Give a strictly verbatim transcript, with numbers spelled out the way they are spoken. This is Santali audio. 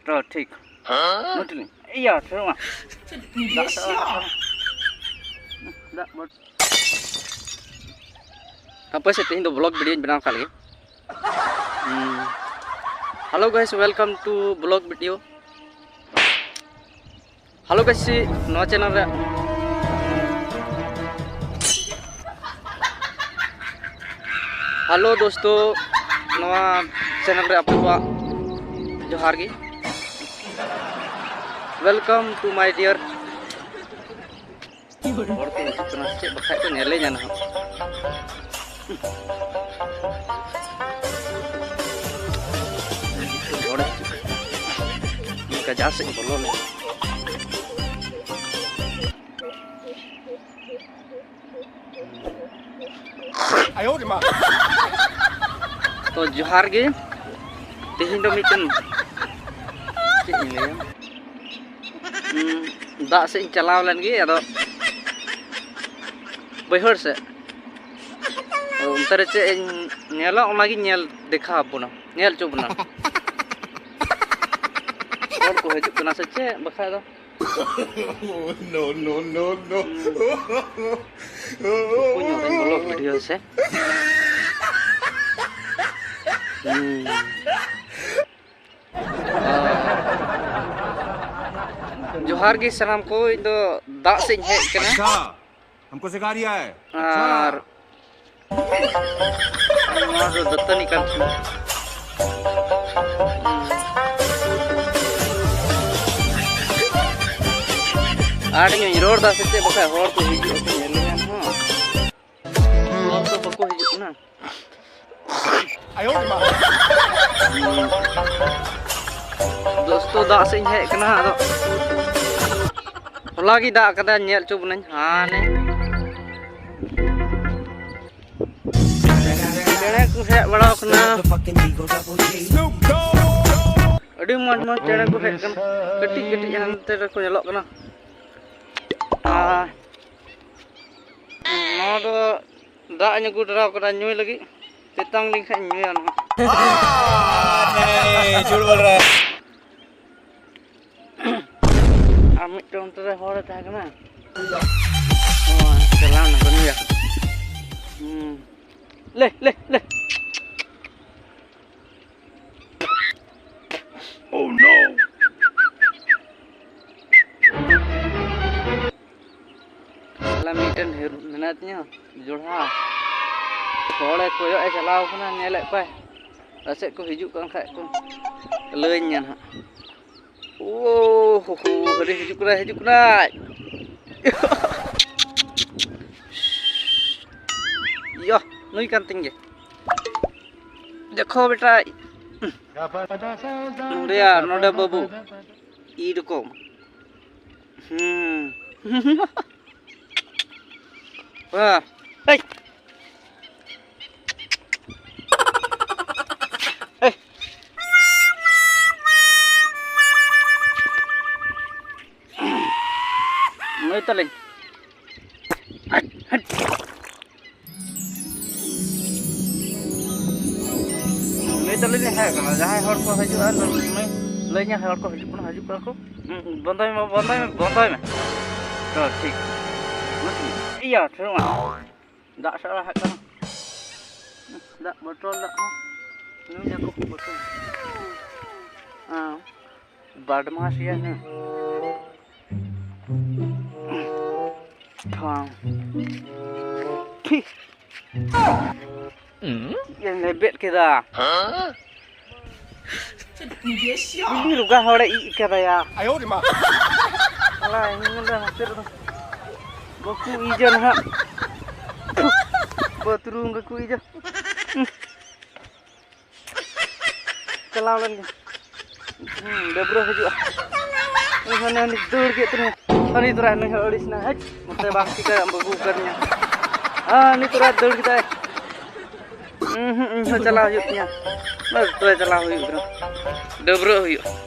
ᱛᱚ ᱴᱷᱤᱠ᱾ ᱱᱚᱴᱤᱞᱤᱧ᱾ ᱤᱭᱟᱹ, ᱴᱷᱮᱨᱚᱜᱼᱟ᱾ ᱫᱟᱜ, ᱫᱟᱜ, ᱫᱟᱜ, ᱫᱟᱜ, ᱵᱚᱴ-, ᱦᱟᱯᱳᱭ ᱥᱮ, ᱛᱮᱦᱮᱧ ᱫᱚ vlog videoᱧ ᱵᱮᱱᱟᱣ ᱠᱟᱜ ᱞᱮᱜᱮ᱾ ᱦᱩᱸ᱾ Hello guys, welcome to vlog video. Hello guys, ᱱᱚᱣᱟ channel ᱨᱮ, hello ᱫᱳᱥᱛᱳ, ᱱᱚᱣᱟ channel ᱨᱮ ᱟᱯᱮ ᱠᱚᱣᱟᱜ ᱡᱚᱦᱟᱨ ᱜᱮ᱾ Welcome to my dear. ᱦᱚᱲ ᱠᱚ ᱦᱤᱡᱩᱜ ᱠᱟᱱᱟ ᱥᱮ ᱪᱮᱫ? ᱵᱟᱠᱷᱟᱡ ᱠᱚ ᱧᱮᱞᱮᱧᱟ ᱱᱟᱦᱟᱜ᱾ ᱦᱚᱲ ᱦᱤᱡᱩᱜ ᱠᱟᱱᱟ᱾ ᱱᱚᱝᱠᱟ ᱡᱟᱦᱟᱸ ᱥᱮᱫ ᱵᱚᱞᱚ ᱞᱮᱱ᱾ ᱛᱚ ᱡᱚᱦᱟᱨ ᱜᱮ᱾ ᱛᱮᱦᱮᱧ ᱫᱚ ᱢᱤᱫᱴᱮᱱ ᱪᱮᱫ ᱤᱧ ᱞᱟᱹᱭᱟ, ᱦᱩᱸ, ᱫᱟᱜ ᱥᱮᱫ ᱤᱧ ᱪᱟᱞᱟᱣ ᱞᱮᱱ ᱜᱮ, ᱟᱫᱚ ᱵᱟᱹᱭᱦᱟᱹᱲ ᱥᱮᱫ᱾ ᱟᱫᱚ ᱚᱱᱛᱮ ᱨᱮ ᱪᱮᱫ ᱤᱧ ᱧᱮᱞᱟ, ᱚᱱᱟᱜᱤᱧ ᱧᱮᱞ ᱫᱮᱠᱷᱟᱣ ᱟᱵᱚᱱᱟ, ᱧᱮᱞ ᱦᱚᱪᱚ ᱵᱚᱱᱟ᱾ ᱦᱚᱲ ᱠᱚ ᱦᱤᱡᱩᱜ ᱠᱟᱱᱟ ᱥᱮ ᱪᱮᱫ? ᱵᱟᱠᱷᱟᱡ ᱫᱚ No, no, no, no. ᱵᱚᱞᱚᱜ video ᱥᱮ᱾ ᱦᱩᱸ᱾ ᱡᱚᱦᱟᱨ ᱜᱮ ᱥᱟᱱᱟᱢ ᱠᱚ, ᱤᱧ ᱫᱚ ᱫᱟᱜ ᱥᱮᱫ ᱤᱧ ᱦᱮᱡ ᱠᱟᱱᱟ᱾ अच्छा, हमको सिखा रिया है। ᱟᱨ ᱱᱚᱣᱟ ᱫᱚ ᱫᱟᱹᱛᱟᱹᱱᱤ ᱠᱟᱱ ᱛᱤᱧᱟ᱾ ᱟᱨ ᱤᱧ ᱨᱚᱲ ᱫᱟ ᱥᱮ ᱪᱮᱫ? ᱵᱟᱠᱷᱟᱡ ᱦᱚᱲ ᱠᱚ ᱦᱤᱡᱩᱜ ᱟᱠᱚ, ᱧᱮᱞ ᱧᱟᱢ ᱦᱚᱸ᱾ ᱦᱚᱲ ᱫᱚ ᱵᱟᱠᱚ ᱦᱤᱡᱩᱜ ᱠᱟᱱᱟ᱾ ᱫᱳᱥᱛᱳ, ᱫᱟᱜ ᱥᱮᱫ ᱤᱧ ᱦᱮᱡ ᱠᱟᱱᱟ, ᱟᱫᱚ ᱦᱚᱞᱟ ᱜᱮ ᱫᱟᱜ ᱠᱟᱫᱟ, ᱧᱮᱞ ᱦᱚᱪᱚ ᱵᱚᱱᱟᱹᱧ ᱦᱟᱱᱮ᱾ ᱪᱮᱬᱮ ᱠᱚ ᱦᱮᱡ ᱵᱟᱲᱟᱣ ᱠᱟᱱᱟ, ᱟᱹᱰᱤ ᱢᱚᱡᱽ ᱢᱚᱡᱽ ᱪᱮᱬᱮ ᱠᱚ ᱦᱮᱡ ᱠᱟᱱᱟ, ᱠᱟᱹᱴᱤᱡ ᱠᱟᱹᱴᱤᱡ ᱦᱟᱱᱛᱮ ᱨᱮᱠᱚ ᱧᱮᱞᱚᱜ ᱠᱟᱱᱟ᱾ ᱟᱨ ᱱᱚᱣᱟ ᱫᱚ ᱫᱟᱜ ᱤᱧ ᱟᱹᱜᱩ ᱰᱟᱨᱟᱣ ᱠᱟᱫᱟ ᱧᱩᱭ ᱞᱟᱹᱜᱤᱫ, ᱛᱮᱛᱟᱝ ᱞᱮᱱᱠᱷᱟᱱ ᱤᱧ ᱧᱩᱭᱟ ᱱᱚᱣᱟ᱾ नहीं, झूठ बोल रहा है। ᱢᱤᱫᱴᱮᱱ ᱚᱱᱛᱮ ᱨᱮ ᱦᱚᱲᱮ ᱛᱟᱦᱮᱸ ᱠᱟᱱᱟ᱾ ᱚ, ᱪᱟᱞᱟᱣ ᱱᱟ ᱠᱟᱹᱢᱤᱭᱟ᱾ ᱦᱩᱸ᱾ ᱞᱮ, ᱞᱮ, ᱞᱮ᱾ Oh no! ᱥᱟᱞᱟ ᱢᱤᱫᱴᱮᱱ ᱦᱮᱨ-, ᱢᱮᱱᱟᱭ ᱛᱤᱧᱟᱹ ᱡᱚᱲᱦᱟ᱾ ᱦᱚᱲᱮ ᱠᱚᱭᱚᱜ ᱮ ᱪᱟᱞᱟᱣ ᱠᱟᱱᱟ, ᱧᱮᱞᱮᱫ ᱠᱚᱣᱟᱭ᱾ ᱯᱟᱥᱮᱡ ᱠᱚ ᱦᱤᱡᱩᱜ ᱠᱟᱱ ᱠᱷᱟᱡ ᱠᱚ ᱞᱟᱹᱭᱟᱹᱧᱟ ᱱᱟᱦᱟᱜ᱾ ᱳ ᱦᱳ ᱦᱳ, ᱦᱟᱹᱰᱤ ᱦᱤᱡᱩᱜ ᱠᱟᱱᱟᱭ, ᱦᱤᱡᱩᱜ ᱠᱟᱱᱟᱭ᱾ ᱭᱚ, ᱱᱩᱭ ᱠᱟᱱ ᱛᱤᱧ ᱜᱮ᱾ ᱫᱮᱠᱷᱚ ᱵᱮᱴᱟ, ᱱᱚᱰᱮᱭᱟ, ᱱᱚᱰᱮ ᱵᱟᱹᱵᱩ᱾ ᱮᱭ ᱨᱚᱠᱚᱢ᱾ ᱦᱩᱸ᱾ ᱦᱮᱸ᱾ ᱮᱭ᱾ ᱮᱭ᱾ ᱱᱩᱭ ᱛᱟᱞᱤᱧ᱾ ᱦᱟᱴ, ᱦᱟᱴ᱾ ᱞᱟᱹᱭ ᱛᱟᱞᱤᱧ ᱦᱮᱡ ᱠᱟᱱᱟ, ᱡᱟᱦᱟᱸᱭ ᱦᱚᱲ ᱠᱚ ᱦᱤᱡᱩᱜᱼᱟ, ᱞᱟᱹᱭ ᱧᱟ ᱦᱚᱲ ᱠᱚ ᱦᱤᱡᱩᱜ ᱠᱟᱱᱟ, ᱦᱤᱡᱩᱜ ᱠᱟᱱᱟ ᱠᱚ᱾ ᱦᱩᱸ, ᱵᱚᱱᱫᱚᱭ ᱢᱮ, ᱵᱚᱱᱫᱚᱭ ᱢᱮ, ᱵᱚᱱᱫᱚᱭ ᱢᱮ᱾ ᱛᱚ, ᱴᱷᱤᱠ᱾ ᱤᱭᱟᱹ, ᱴᱷᱮᱨᱚᱜ ᱢᱮ᱾ ᱫᱟᱜ ᱥᱟᱜ ᱞᱟᱦᱟᱜ ᱠᱟᱱᱟ᱾ ᱫᱟᱜ ᱵᱚᱴᱚᱞ, ᱫᱟᱜ ᱦᱚᱸ ᱧᱩᱭᱟᱠᱚ ᱵᱚᱴᱚᱞ᱾ ᱦᱮᱸ, ᱵᱟᱰᱢᱟᱥ ᱜᱮᱭᱟ ᱱᱩᱭ᱾ ᱴᱷᱟᱝ᱾ ᱯᱷᱤ᱾ ᱪᱮᱫ ᱮᱢ ᱞᱮᱵᱮᱫ ᱠᱮᱫᱟ? ᱵᱤᱞᱤ ᱨᱚᱜᱟ ᱦᱚᱲᱮ ᱤᱡ ᱠᱟᱫᱟᱭᱟ᱾ ᱟᱭᱳ ᱨᱮ ᱢᱟ᱾ ᱟᱞᱟ, ᱤᱧ ᱢᱮᱱᱫᱟ ᱱᱚᱛᱮ ᱨᱮᱫᱚ ᱵᱟᱠᱚ ᱤᱡᱟ ᱱᱟᱦᱟᱜ᱾ ᱵᱟᱛᱷᱨᱩᱢ ᱨᱮᱠᱚ ᱤᱡᱟ᱾ ᱪᱟᱞᱟᱣ ᱞᱮᱱ ᱜᱮ᱾ ᱦᱩᱸ, ᱰᱟᱹᱵᱽᱨᱟᱹ ᱦᱤᱡᱩᱜᱼᱟ᱾ ᱩᱱᱤ ᱦᱚᱸ ᱩᱱᱤ ᱫᱟᱹᱲ ᱠᱮᱫ ᱛᱮ ᱩᱱᱤ ᱛᱚᱨᱟ ᱱᱩᱭ ᱦᱚᱸ ᱟᱹᱲᱤᱥ ᱱᱟ᱾ ᱦᱮᱡ, ᱱᱚᱛᱮ ᱵᱟᱝ ᱴᱷᱤᱠᱟ, ᱵᱟᱹᱜᱩ ᱠᱟᱫᱤᱧᱟ᱾ ᱦᱮᱸ, ᱩᱱᱤ ᱛᱚᱨᱟ ᱫᱟᱹᱲ ᱠᱮᱫᱟᱭ᱾ ᱩᱸ ᱦᱩᱸ, ᱤᱧ ᱦᱚᱸ ᱪᱟᱞᱟᱣ ᱦᱩᱭᱩᱜ ᱛᱤᱧᱟ᱾ ᱵᱟᱥ, ᱛᱚᱵᱮ ᱪᱟᱞᱟᱣ ᱦᱩᱭᱩᱜ ᱠᱟᱱᱟ᱾ ᱰᱟᱹᱵᱽᱨᱟᱹᱜ ᱦᱩᱭᱩᱜᱼᱟ᱾